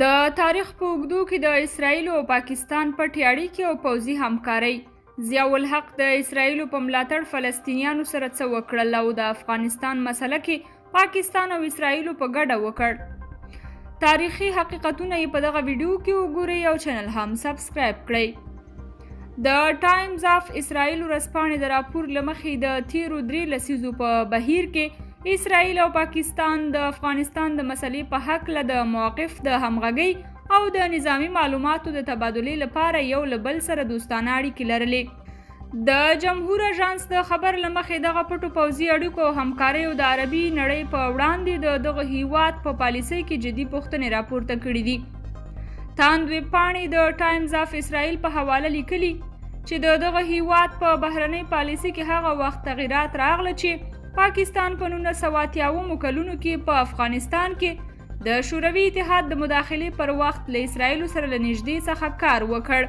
د تاریخ په اوږدو کې د اسراییل او پاکستان پټې اړیکې او پوځي همکارۍ. ضیاءالحق د اسراییل په ملاتړ فلسطینیانو سره څه وکړل او د افغانستان مسله کې پاکستان او اسراییل په ګډه وکړ. تاریخي حقیقتونه یې په دغه ویډیو کې وګورئ او چینل هم سبسکرایب کړئ. د ټایمز اف اسراییل ورځپاڼې د راپور له مخې د تیرو 3 لسیزو په بهیر کې اسراییل او پاکستان د افغانستان د مسلې په هکله د موقف د همغږۍ او د نظامي معلوماتو د تبادلې لپاره یو له بل سره دوستانه اړیکې لرلې. د جمهور اژانس د خبر له مخې دغه پټو پوځي اړیکو او همکاریو د عربي نړۍ په وړاندې د دغه هیواد په پالیسۍ کې جدي پوښتنې راپورته کړې دي. تاند ویب پاڼې د ټایمز اف اسرائیل په حواله لیکلي چې د دغه هیواد په بهرنۍ پالیسي کې هغه وخت تغیرات راغله چې پاکستان په 1980 کلونو کې په افغانستان کې د شوروي اتحاد د مداخلې پر وخت له اسرائیل سره له نږدې څخه کار وکړ.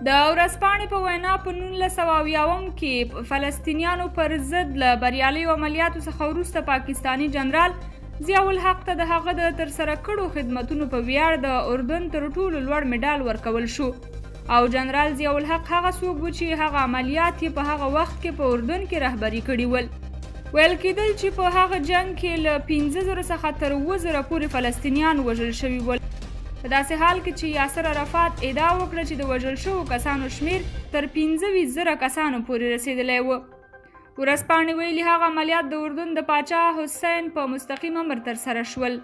د ورځپاڼې په وینا په 1970 کې فلسطینیانو پر ضد له بریالیو عملیاتو څخه وروسته پاکستاني جنرال ضیاءالحق ته د هغه د ترسره کړو خدمتونو په ویاړ د اردن تر ټولو لوړ مډال ورکول شو او جنرال ضیاءالحق هغه څوک و چې هغه عملیات یې په هغه وخت کې په اردن کې رهبري کړي ول. ویل کېدل چې په هغه جنګ کې له 5000 څخه تر 7000 پورې فلسطینیان وژل شوي ول، په داسې حال کې چې یاسر عرفات ادعا وکړه چې د وژل شوو کسانو شمېر تر 25000 کسانو پورې رسېدلی و. ورځپاڼې ویلي هغه عملیات د اردن د پاچا حسین په مستقیم امر ترسره شول.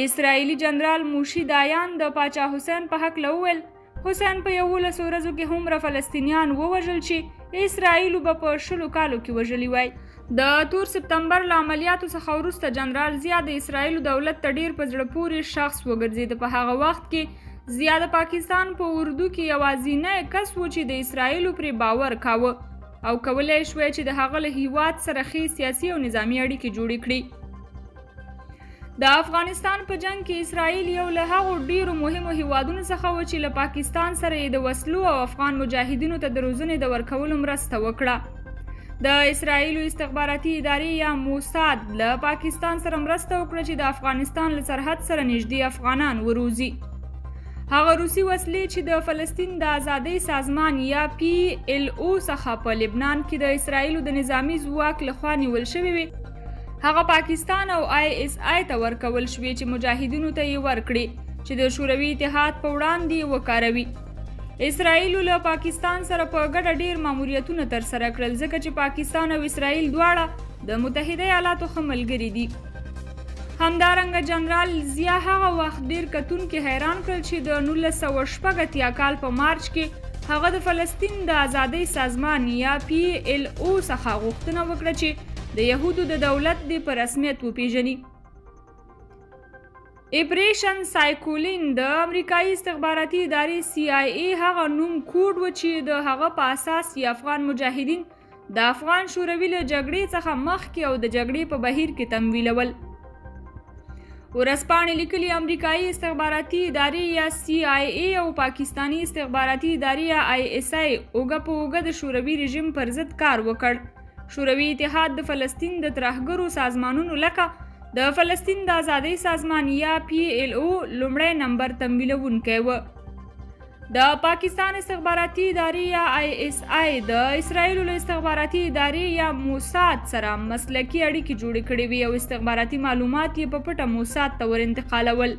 اسرائیلي جنرال موشي دایان د پاچا حسین په هکله وویل، حسین په 11 ورځو کې هومره فلسطینیان ووژل چې اسرائیلو به په 20 کالو کې وژلي وای. د تور سپتمبر له عملیاتو څخه وروسته جنرال ضیا د اسرائیلو دولت ته ډیر په زړه پورې شخص وګرځید. په هغه وخت کې ضیا د پاکستان په اردو کې یوازینی کس و چې د اسرائیلو پرې باور کاوه او کولای شوی چې د هغه له هیواد سره ښې سیاسي او نظامي اړیکې جوړې کړي. د افغانستان په جنګ کې اسرائیل یو له هغو ډیرو مهمو هیوادونو څخه و چې له پاکستان سره یې د وسلو او افغان مجاهدینو ته د روزنې د ورکولو مرسته وکړه. د اسرائیل استخباراتي ادارې یا موساد له پاکستان سره مرسته وکړه چې د افغانستان له سرحد سره نږدې افغانان وروزي. هغه روسي وسلې چې د فلسطین د ازادۍ سازمان یا پی ایل او څخه په لبنان کې د اسرائیل د نظامي ځواک لخوا نیول شوې وې، هغه پاکستان او آی اس آی ته ورکول شوې چې مجاهدینو ته یې ورکړي چې د شوروي اتحاد په وړاندې وکاروي. اسرائیل له پاکستان سره په ګډه ډیر ماموریتونه ترسره کړل، ځکه چې پاکستان او اسرائیل دواړه د متحده ایالاتو ښه ملګري دي. همدارنګه جنرال ضیا هغه وخت ډیر کتونکي حیران کړل چې د 1986 کال په مارچ کې هغه د فلسطین د ازادۍ سازمان یا پی ایل او څخه غوښتنه وکړه چې د یهودو د دولت دې په رسمیت وپیژني. اپریشن سایکولین د امریکایي استخباراتي ادارې سی آی ای هغه نوم کوډ و چې د هغه په اساس یې افغان مجاهدین د افغان شوروي له جګړې څخه مخکې او د جګړې په بهیر کې تمویلول. ورځپاڼې لیکلي امریکایي استخباراتي ادارې یا سی آی ای او پاکستاني استخباراتي ادارې یا آی اس آی اوږه په اوږه د شوروي رژیم پر ضد کار وکړ. شوروي اتحاد د فلسطین د ترهګرو سازمانونو لکه د فلسطین د ازادۍ سازمان یا پی ایل او لومړی نمبر تمویلوونکی و. د پاکستان استخباراتي ادارې یا آی اس آی د اسرائیل له استخباراتي ادارې یا موساد سره مسلکي اړیکې جوړې کړې وې او استخباراتي معلومات یې په پټه موساد ته ور انتقالول.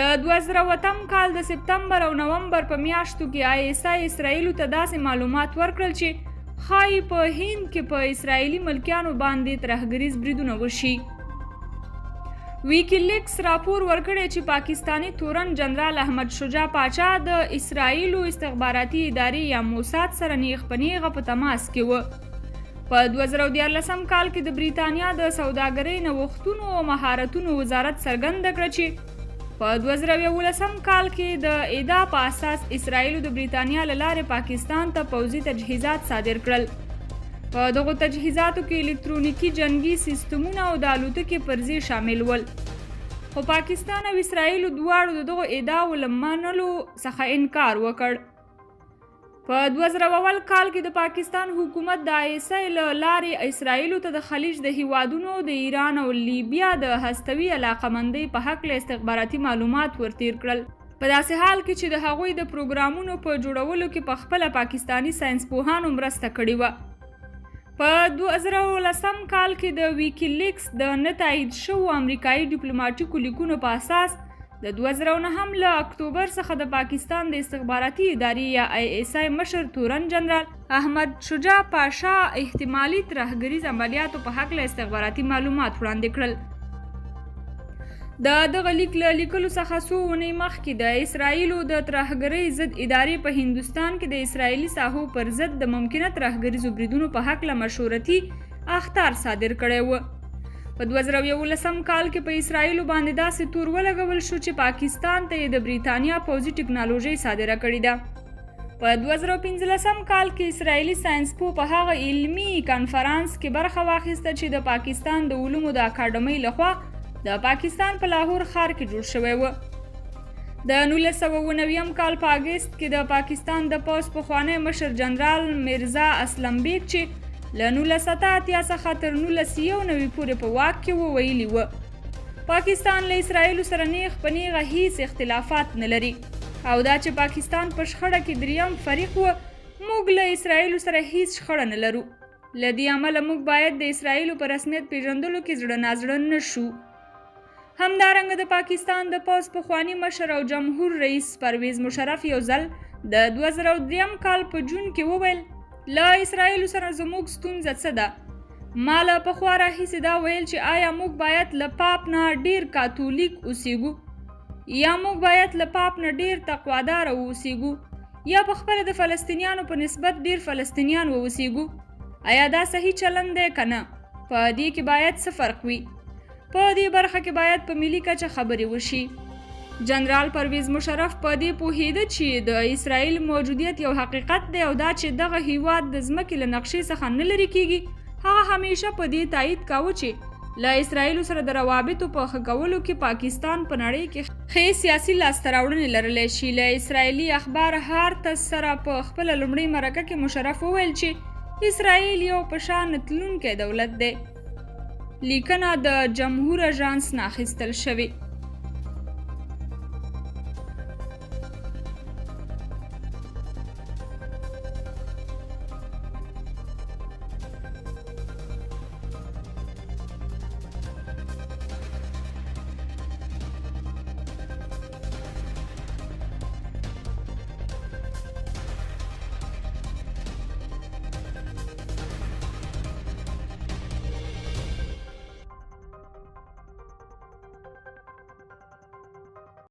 د 2008 کال د سپتمبر او نومبر په میاشتو کې آی اس آی اسرائیل ته داسې معلومات ورکړل چې ښایي په هند کې په اسرائیلي ملکیانو باندې ترهګریز بریدونه وشي. ویکیلیکس راپور ورکړی چې پاکستاني تورن جنرال احمد شجاع پاچا د اسرائیلو استخباراتي ادارې یا موساد سره نیغ په نیغه په تماس کې و. په 2014 کال کې د بریتانیا د سوداګرۍ نوښتونو او مهارتونو وزارت څرګنده کړه چې په 2011 کال کې د ادعا په اساس اسرائیل د بریتانیا له لارې پاکستان ته پوځي تجهیزات صادر کړل. په دغو تجهیزاتو کې الکترونیکي جنګي سیستمونه او د الوتکې پرزې شامل ول. خو پاکستان او اسرائیل دواړو د دغو ادعاوو له منلو څخه انکار وکړ. په 2001 کال کې د پاکستان حکومت د آی اس آی له لارې اسراییلو ته د خلیج د هیوادونو، د ایران او لیبیا د هستوي علاقمندۍ په هکله استخباراتي معلومات ورتیر کړل، په داسې حال کې چې د هغوی د پروګرامونو په جوړولو کې په خپله پاکستاني ساینس پوهانو مرسته کړې وه. په 2010 کال کې د ویکیلیکس د نه تایید شوو امریکایي ډیپلوماټیکو لیکونو په اساس د 2009 له اکتوبر څخه د پاکستان د استخباراتي ادارې یا آی اس آی مشر تورن جنرال احمد شجاع پاشا احتمالي ترهګریز عملیاتو په هکله استخباراتي معلومات وړاندې کړل. د دغه لیک له لیکلو څخه څو اونۍ مخکې د اسراییلو د ترهګرۍ ضد ادارې په هندوستان کې د اسراییلي ساحو پر ضد د ممکنه ترهګریزو بریدونو په هکله مشورتي اخطار صادر کړی و. په 2011 کال کې په اسراییلو باندې داسې تور ولګول شو چې پاکستان ته یې د بریتانیا پوځي ټکنالوژي صادره کړې ده. په 2015 کال کې اسراییلي ساینسپوه په هغه علمي کانفرانس کې برخه واخیسته چې د پاکستان د علومو د اکاډمۍ لخوا د پاکستان په لاهور ښار کې جوړ شوی و. د 1990 کال په اګست کې د پاکستان د پوځ پخوانی مشر جنرال میرزا اسلم بیګ چې له 1987 څخه تر 1991 پورې په واک کې و، ویلي و پاکستان له اسراییل سره نیغ په نیغه هیڅ اختلافات نه لري او دا چې پاکستان په شخړه کې دریم فریق و، موږ له اسراییل سره هیڅ شخړه نه لرو. له دې امله موږ باید د اسراییل په رسمیت پیژندلو کې زړه نازړه نه شو. همدارنګه د پاکستان د پوځ پخوانی مشر او جمهور رئیس پرویز مشرف یو ځل د 2003 کال په جون کې وویل، له اسراییل سره زموږ ستونزه څه ده؟ ما له پخوا راهیسې دا ویل چې آیا موږ باید له پاپ نه ډیر کاتولیک اوسیږو، یا موږ باید له پاپ نه ډیر تقوادار واوسیږو، یا په خپله د فلسطینیانو په نسبت ډیر فلسطینیان واوسیږو؟ آیا دا صحیح چلند دی که نه؟ په دې کې باید څه فرق وي؟ په دې برخه کې باید په ملي کچه خبرې وشي. جنرال پرویز مشرف په دې پوهېده چې د اسراییل موجودیت یو حقیقت دی او دا چې دغه هیواد د ځمکې له نقشې څخه نه لرې کیږي. هغه همیشه په دې تایید کاوه چې له اسراییل سره د روابطو په ښه کولو کې پاکستان په نړۍ کې ښې سیاسي لاسته راوړنې لرلی شي. له اسراییلي اخبار هارتس سره په خپله لومړۍ مرکه کې مشرف وویل چې اسراییل یو په شا نه تلونکی دولت دی. لیکنه د جمهور اژانس نه اخیستل شوې.